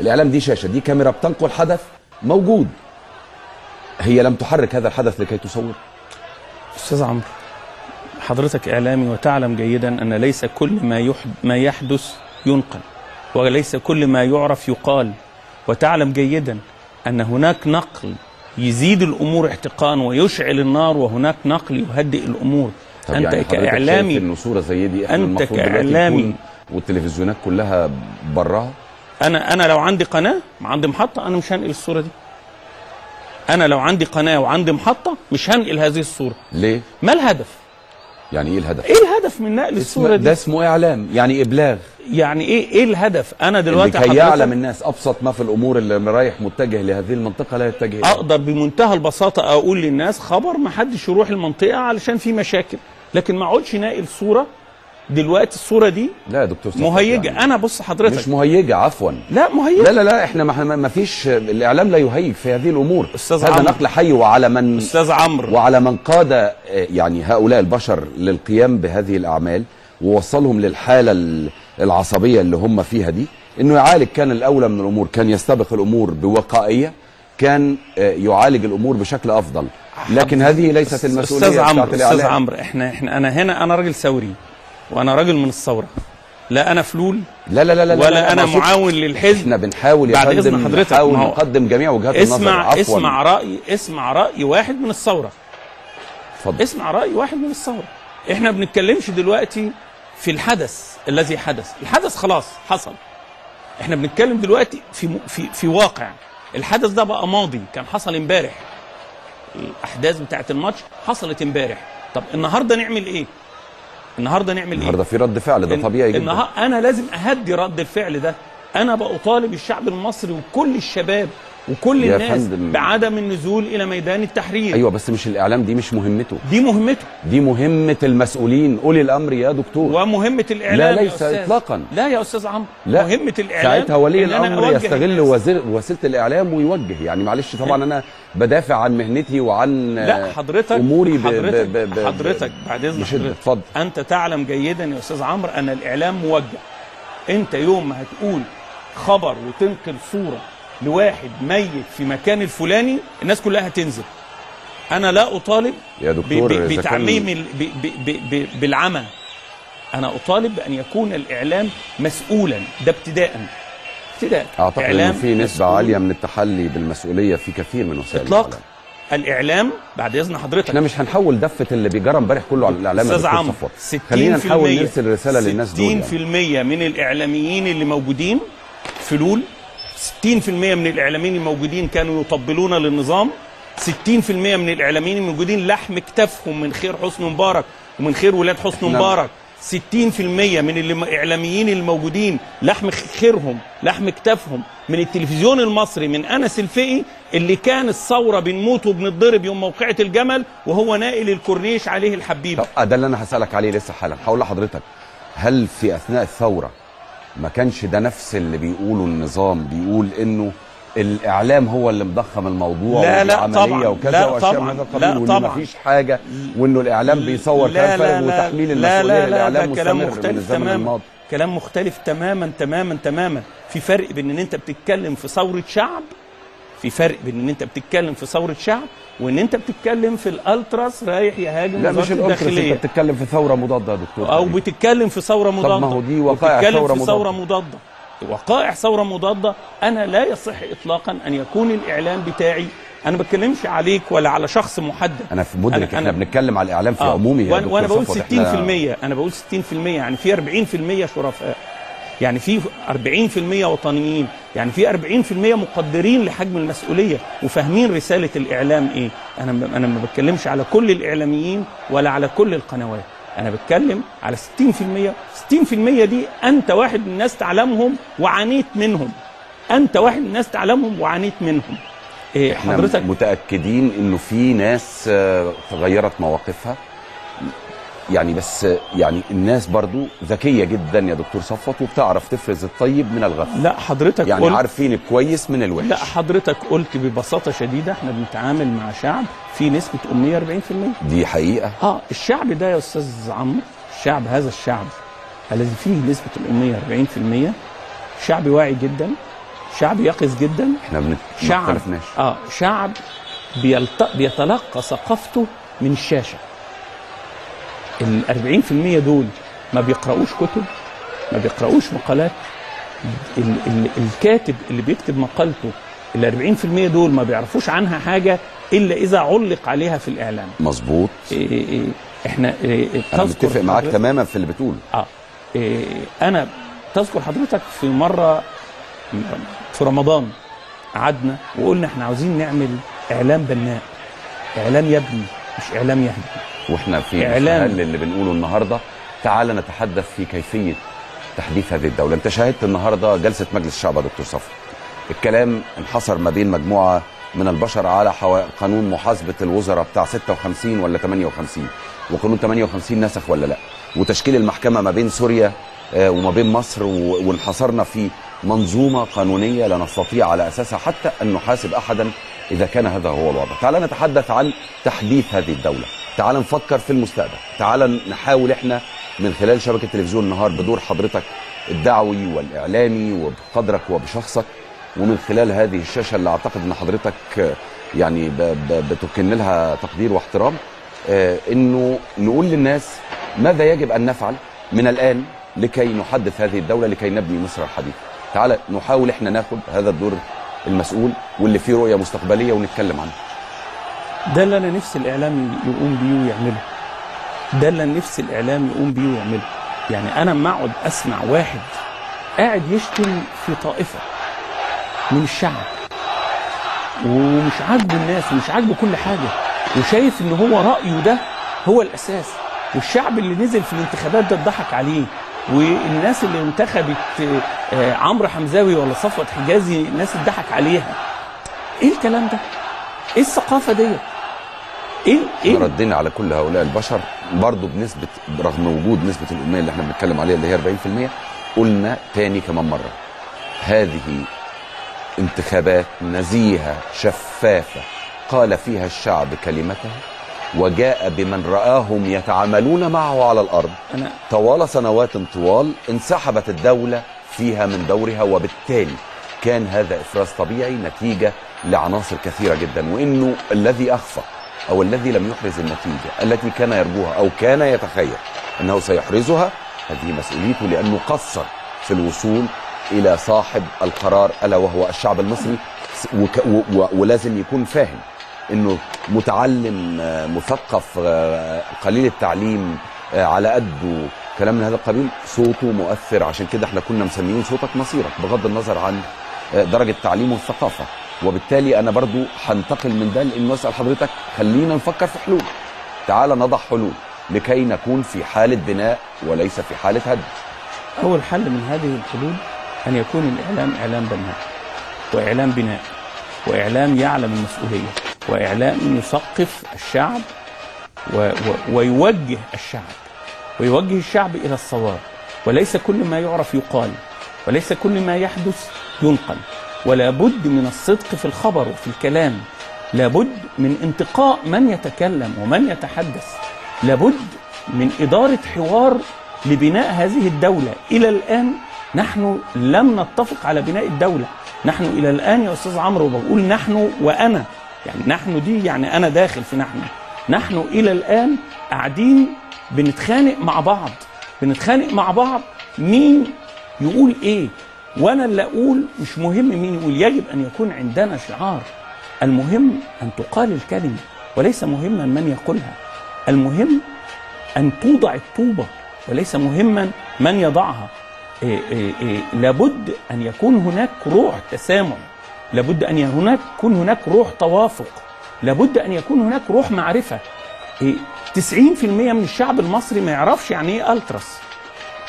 الاعلام دي شاشة، دي كاميرا بتنقل حدث موجود، هي لم تحرك هذا الحدث لكي تصور. استاذ عمرو، حضرتك اعلامي وتعلم جيدا ان ليس كل ما يحدث ينقل، وليس كل ما يعرف يقال، وتعلم جيدا ان هناك نقل يزيد الامور احتقان ويشعل النار، وهناك نقل يهدئ الامور. طب انت يعني كاعلامي انه صوره زي دي احنا انت كاعلامي والتلفزيونات كلها براها. انا لو عندي قناة عندي محطة انا مش هنقل الصورة دي. انا لو عندي قناة وعندي محطة مش هنقل هذه الصورة. ليه؟ ما الهدف؟ يعني ايه الهدف؟ ايه الهدف من نقل الصورة دي؟ ده اسمه اعلام، يعني ابلاغ. يعني ايه الهدف؟ انا دلوقتي لكي يعلم الناس ابسط ما في الامور، اللي رايح متجه لهذه المنطقة لا يتجه إليها. اقدر بمنتهى البساطة اقول للناس خبر ما حدش يروح المنطقة علشان في مشاكل، لكن ما اقعدش ناقل صوره دلوقتي. الصورة دي لا يا دكتور مهيجه. يعني انا بص حضرتك مش مهيجه، عفوا، لا مهيجه، لا لا لا، احنا ما فيش، الاعلام لا يهيج في هذه الامور. أستاذ هذا نقل حي، وعلى من استاذ عمرو، وعلى من قاد يعني هؤلاء البشر للقيام بهذه الاعمال ووصلهم للحالة العصبية اللي هم فيها دي، انه يعالج. كان الاولى من الامور كان يستبق الامور بوقائيه، كان يعالج الامور بشكل افضل، لكن هذه ليست المسؤولية بتاعت الاعلام. استاذ عمرو، احنا انا هنا، انا راجل ثوري وانا راجل من الثورة، لا انا فلول، لا لا لا لا، ولا لا انا معاون للحزب. احنا بنحاول يا فندم، نحاول نقدم جميع وجهات النظر. عفوا، اسمع راي، اسمع راي واحد من الثورة. اتفضل. اسمع راي واحد من الثورة. احنا ما بنتكلمش دلوقتي في الحدث الذي حدث، الحدث خلاص حصل. احنا بنتكلم دلوقتي في في في واقع الحدث ده بقى ماضي، كان حصل امبارح. الاحداث بتاعت الماتش حصلت امبارح. طب النهارده نعمل ايه؟ النهارده نعمل ايه؟ النهارده في رد فعل، ده طبيعي جدا. انا لازم اهدي رد الفعل ده. انا بطالب الشعب المصري وكل الشباب وكل الناس بعدم النزول الى ميدان التحرير. ايوه، بس مش الاعلام دي مش مهمته، دي مهمته، دي مهمة المسؤولين اولي الامر يا دكتور، ومهمة الاعلام. لا ليس اطلاقا. لا يا استاذ عمرو، مهمة الاعلام ساعتها ولي الامر يستغل وسيلة الاعلام ويوجه. يعني معلش، طبعا انا بدافع عن مهنتي وعن لا حضرتك اموري. حضرتك بعد اذن حضرتك، اتفضل. انت تعلم جيدا يا استاذ عمرو ان الاعلام موجه. انت يوم ما هتقول خبر وتنقل صوره لواحد ميت في مكان الفلاني، الناس كلها هتنزل. انا لا اطالب يا دكتور بتعميم بالعمى، انا اطالب بان يكون الاعلام مسؤولا. ده ابتداء اعتقد انه في نسبه عالية من التحلي بالمسؤولية في كثير من وسائل اطلاق الاعلام. بعد اذن حضرتك، احنا مش هنحول دفة اللي بيجرى امبارح كله على الاعلام. استاذ عمرو، خلينا نحاول نرسل رسالة للناس دول. 60% من الاعلاميين اللي موجودين فلول، 60% من الإعلاميين الموجودين كانوا يطبلون للنظام، 60% من الإعلاميين الموجودين لحم كتافهم من خير حسني مبارك ومن خير ولاد حسني مبارك، 60% من الإعلاميين الموجودين لحم خيرهم، لحم كتافهم من التلفزيون المصري، من أنس الفقي اللي كان الثورة بنموت وبنتضرب يوم موقعة الجمل وهو نائل الكورنيش عليه الحبيب. طب ده اللي أنا هسألك عليه لسه حالا. هقول لحضرتك، هل في أثناء الثورة ما كانش ده نفس اللي بيقوله النظام، بيقول انه الاعلام هو اللي مضخم الموضوع؟ لا لا طبعا، وكذا لا واشياء طبعا، من هذا القبيل، لا وانه ما فيش حاجة، وانه الاعلام بيصور كلام فارغ، وتحميل المسؤولية للاعلام مستمر من الزمن الماضي. كلام مختلف تماما تماما تماما. في فرق بين ان انت بتتكلم في ثورة شعب، في فرق بين ان انت بتتكلم في ثورة شعب وان انت بتتكلم في الالتراس رايح يهاجم. لا مش الالتراس، انت بتتكلم في ثورة مضادة يا دكتور، او بتتكلم في ثورة مضادة. طب ما هو دي وقائع ثورة مضادة. ثورة مضادة، وقائع ثورة مضادة. انا لا يصح اطلاقا ان يكون الاعلام بتاعي، انا ما بتكلمش عليك ولا على شخص محدد، انا في مدرك احنا بنتكلم على الاعلام في عمومه يا دكتور. وانا بقول 60%، انا بقول 60%، يعني في 40% شرفاء، يعني في 40% وطنيين، يعني في 40% مقدرين لحجم المسؤولية وفاهمين رسالة الإعلام إيه. أنا ما بتكلمش على كل الإعلاميين ولا على كل القنوات، أنا بتكلم على 60%. 60% دي أنت واحد من الناس تعلمهم وعانيت منهم، أنت واحد من الناس تعلمهم وعانيت منهم. إيه حضرتك متأكدين إنه في ناس تغيرت مواقفها يعني، بس يعني الناس برضو ذكية جدا يا دكتور صفوت، وبتعرف تفرز الطيب من الغث. لا حضرتك يعني عارفين الكويس من الوحش. لا حضرتك قلت ببساطة شديدة احنا بنتعامل مع شعب في نسبة أمية 40%. دي حقيقة. الشعب ده يا أستاذ عمرو، الشعب، هذا الشعب الذي فيه نسبة الأمية 40%، شعب واعي جدا، شعب يقظ جدا. احنا ما اختلفناش. شعب بيتلقى ثقافته من الشاشة. ال 40% دول ما بيقرأوش كتب، ما بيقرأوش مقالات. الكاتب اللي بيكتب مقالته ال 40% دول ما بيعرفوش عنها حاجة إلا إذا علق عليها في الإعلام. مظبوط. احنا أنا متفق معاك تماما في اللي بتقوله. أنا تذكر حضرتك في مرة في رمضان قعدنا وقلنا احنا عاوزين نعمل إعلام بناء، إعلام يبني مش إعلام يهدم. واحنا في إعلام اللي بنقوله النهارده، تعال نتحدث في كيفية تحديث هذه الدولة. انت شاهدت النهارده جلسة مجلس الشعب يا دكتور صفوت. الكلام انحصر ما بين مجموعة من البشر على قانون محاسبة الوزراء بتاع 56 ولا 58، وقانون 58 نسخ ولا لا، وتشكيل المحكمة ما بين سوريا وما بين مصر، وانحصرنا في منظومة قانونية لا نستطيع على أساسها حتى أن نحاسب أحدا إذا كان هذا هو الوضع. تعال نتحدث عن تحديث هذه الدولة، تعال نفكر في المستقبل، تعال نحاول احنا من خلال شبكة تلفزيون النهار بدور حضرتك الدعوي والإعلامي وبقدرك وبشخصك، ومن خلال هذه الشاشة اللي أعتقد أن حضرتك يعني بتكن لها تقدير واحترام، إنه نقول للناس ماذا يجب أن نفعل من الآن لكي نحدث هذه الدولة، لكي نبني مصر الحديثة. تعال نحاول احنا ناخد هذا الدور المسؤول واللي فيه رؤية مستقبلية ونتكلم عنه. ده اللي أنا نفسي الإعلام يقوم بيه ويعمله. ده اللي نفسي الإعلام يقوم بيه ويعمله. يعني أنا ما أقعد أسمع واحد قاعد يشتم في طائفة من الشعب ومش عاجبه الناس ومش عاجبه كل حاجة، وشايف إن هو رأيه ده هو الأساس، والشعب اللي نزل في الانتخابات ده اتضحك عليه، والناس اللي انتخبت عمرو حمزاوي ولا صفوت حجازي الناس اتضحك عليها. ايه الكلام ده؟ ايه الثقافة دي؟ ايه ردينا على كل هؤلاء البشر برضو بنسبة، رغم وجود نسبه الامية اللي احنا بنتكلم عليها اللي هي 40%، قلنا تاني كمان مرة هذه انتخابات نزيهة شفافة قال فيها الشعب كلمته وجاء بمن رآهم يتعاملون معه على الأرض طوال سنوات طوال، انسحبت الدولة فيها من دورها، وبالتالي كان هذا إفراز طبيعي نتيجة لعناصر كثيرة جدا، وإنه الذي أخفق أو الذي لم يحرز النتيجة التي كان يرجوها أو كان يتخيل أنه سيحرزها هذه مسؤوليته، لأنه قصر في الوصول إلى صاحب القرار ألا وهو الشعب المصري، ولازم يكون فاهم انه متعلم مثقف قليل التعليم على قده كلام من هذا القبيل صوته مؤثر. عشان كده احنا كنا مسميين صوتك مصيرك بغض النظر عن درجة تعليمه والثقافة. وبالتالي انا برضو هنتقل من ده لانه اسال حضرتك خلينا نفكر في حلول، تعال نضع حلول لكي نكون في حالة بناء وليس في حالة هدم. اول حل من هذه الحلول ان يكون الاعلام اعلام بناء، واعلام بناء، واعلام يعلم المسؤولية، وإعلام يثقف الشعب ويوجه الشعب، ويوجه الشعب إلى الصواب، وليس كل ما يعرف يقال، وليس كل ما يحدث ينقل، ولا بد من الصدق في الخبر وفي الكلام، لابد من انتقاء من يتكلم ومن يتحدث، لابد من إدارة حوار لبناء هذه الدولة. إلى الآن نحن لم نتفق على بناء الدولة. نحن إلى الآن يا أستاذ عمرو، وبقول نحن وأنا، يعني نحن دي يعني أنا داخل في نحن، نحن إلى الآن قاعدين بنتخانق مع بعض، بنتخانق مع بعض مين يقول إيه، وأنا اللي أقول مش مهم مين يقول. يجب أن يكون عندنا شعار، المهم أن تقال الكلمة وليس مهما من يقولها، المهم أن توضع الطوبة وليس مهما من يضعها. لابد أن يكون هناك روح تسامح، لابد أن يكون هناك روح توافق، لابد أن يكون هناك روح معرفة. 90% من الشعب المصري ما يعرفش يعني إيه ألتراس،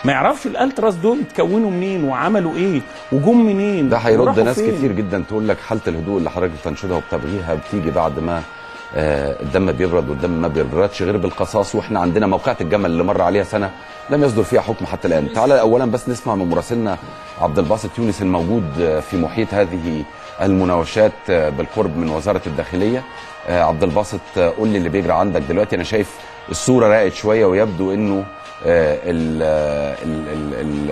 ما يعرفش الألتراس دول اتكونوا منين وعملوا إيه وجم منين. ده هيرد ناس كتير جدا تقول لك حالة الهدوء اللي حضرتك بتنشدها وبتبغيها بتيجي بعد ما الدم بيبرد، والدم ما بيبردش غير بالقصاص، واحنا عندنا موقعة الجمل اللي مر عليها سنة لم يصدر فيها حكم حتى الآن. تعال أولا بس نسمع من مراسلنا عبد الباسط يونس الموجود في محيط هذه المناوشات بالقرب من وزارة الداخلية. عبد الباسط، قول لي اللي بيجرى عندك دلوقتي. أنا شايف الصورة راقت شوية ويبدو أنه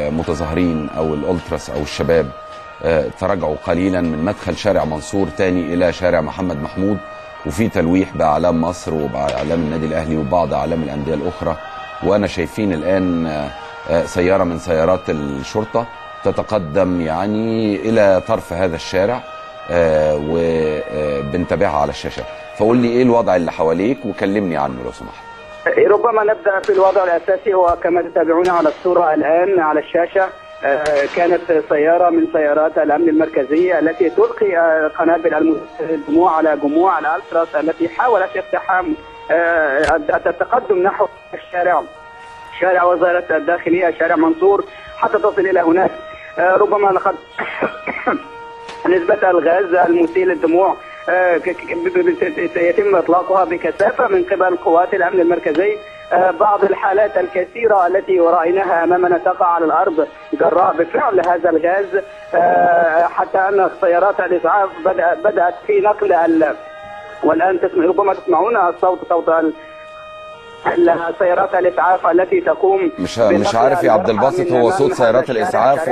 المتظاهرين أو الألتراس أو الشباب تراجعوا قليلا من مدخل شارع منصور تاني الى شارع محمد محمود، وفي تلويح باعلام مصر وباعلام النادي الاهلي وبعض اعلام الاندية الاخرى. وانا شايفين الان سيارة من سيارات الشرطة تتقدم يعني الى طرف هذا الشارع، وبنتابعها على الشاشة. فقول لي ايه الوضع اللي حواليك وكلمني عنه لو سمحت. ربما نبدا في الوضع الاساسي، هو كما تتابعون على الصورة الان على الشاشة، كانت سيارة من سيارات الامن المركزي التي تلقي قنابل الدموع على جموع الالتراس التي حاولت اقتحام التقدم نحو الشارع، شارع وزارة الداخلية، شارع منصور، حتى تصل الى هناك. ربما لقد نسبة الغاز المسيل للدموع يتم إطلاقها بكثافة من قبل قوات الأمن المركزي. بعض الحالات الكثيرة التي رأيناها أمامنا تقع على الأرض جراء بفعل هذا الغاز، حتى أن سيارات الإسعاف بدأت في نقل والآن ربما تسمعون الصوت، صوت سيارات الإسعاف التي تقوم. مش عارف يا عبد الباسط، هو صوت سيارات الإسعاف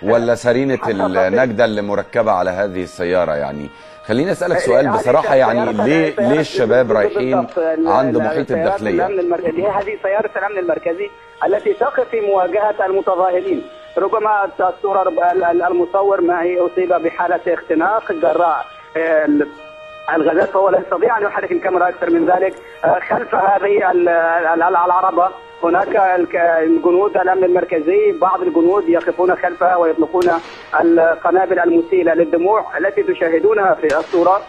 ولا سرينة النجدة اللي مركبة على هذه السيارة؟ يعني خليني أسألك سؤال بصراحة، يعني ليه الشباب رايحين عند محيط الداخلية؟ هذه سيارة الأمن المركزي التي تقف في مواجهة المتظاهرين. ربما الصورة المصور معي أصيب بحالة اختناق جراء الغازات، فهو لا يستطيع أن يحرك الكاميرا أكثر من ذلك. خلف هذه العربة هناك الجنود الأمن المركزي، بعض الجنود يقفون خلفها ويطلقون القنابل المسيلة للدموع التي تشاهدونها في الصورة.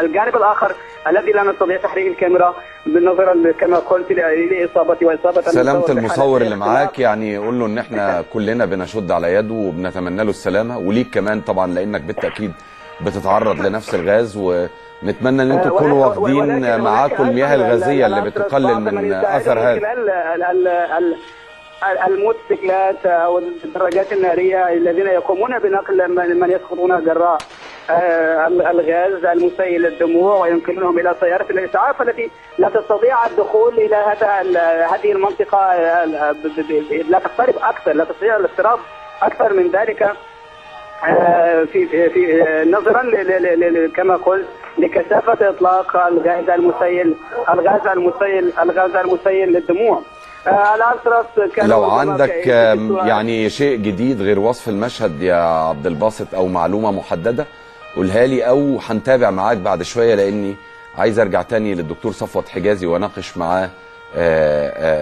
الجانب الآخر الذي لا نستطيع تحريك الكاميرا بالنظر كما قلت لإصابتي وإصابة سلامة المصور اللي معاك، يعني قول له إن احنا كلنا بنشد على يده وبنتمنى له السلامة، وليك كمان طبعا لأنك بالتأكيد بتتعرض لنفس الغاز، ونتمنى ان انتم تكونوا واخدين معاكم المياه الغازية اللي بتقلل من اثر هذا. الموتوسيكلات او الدراجات النارية الذين يقومون بنقل من يسقطون جراء الغاز المسيل للدموع وينقلونهم الى سيارة الاسعاف التي لا تستطيع الدخول الى هذه المنطقة، لا تقترب اكثر، لا تستطيع الاقتراب اكثر من ذلك، في في نظرا كما قلت لكثافه اطلاق الغاز المسيل الغاز المسيل الغاز المسيل للدموع. لو عندك يعني شيء جديد غير وصف المشهد يا عبد الباسط او معلومة محددة قولها لي، او هنتابع معاك بعد شوية لاني عايز ارجع تاني للدكتور صفوت حجازي واناقش معاه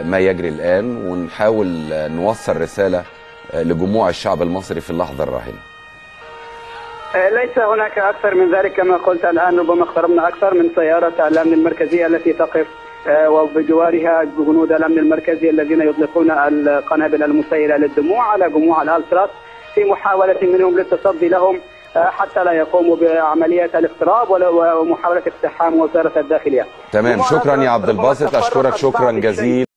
ما يجري الان، ونحاول نوصل رسالة لجموع الشعب المصري في اللحظة الراهنة. ليس هناك أكثر من ذلك كما قلت. الآن ربما اقتربنا أكثر من سيارة الأمن المركزية التي تقف وبجوارها جنود الأمن المركزي الذين يطلقون القنابل المسيلة للدموع على جموع الألتراس في محاولة منهم للتصدي لهم حتى لا يقوموا بعملية الاقتراب ومحاولة اقتحام وزارة الداخلية. تمام، شكرا يا عبد الباسط، أشكرك شكرا جزيلا.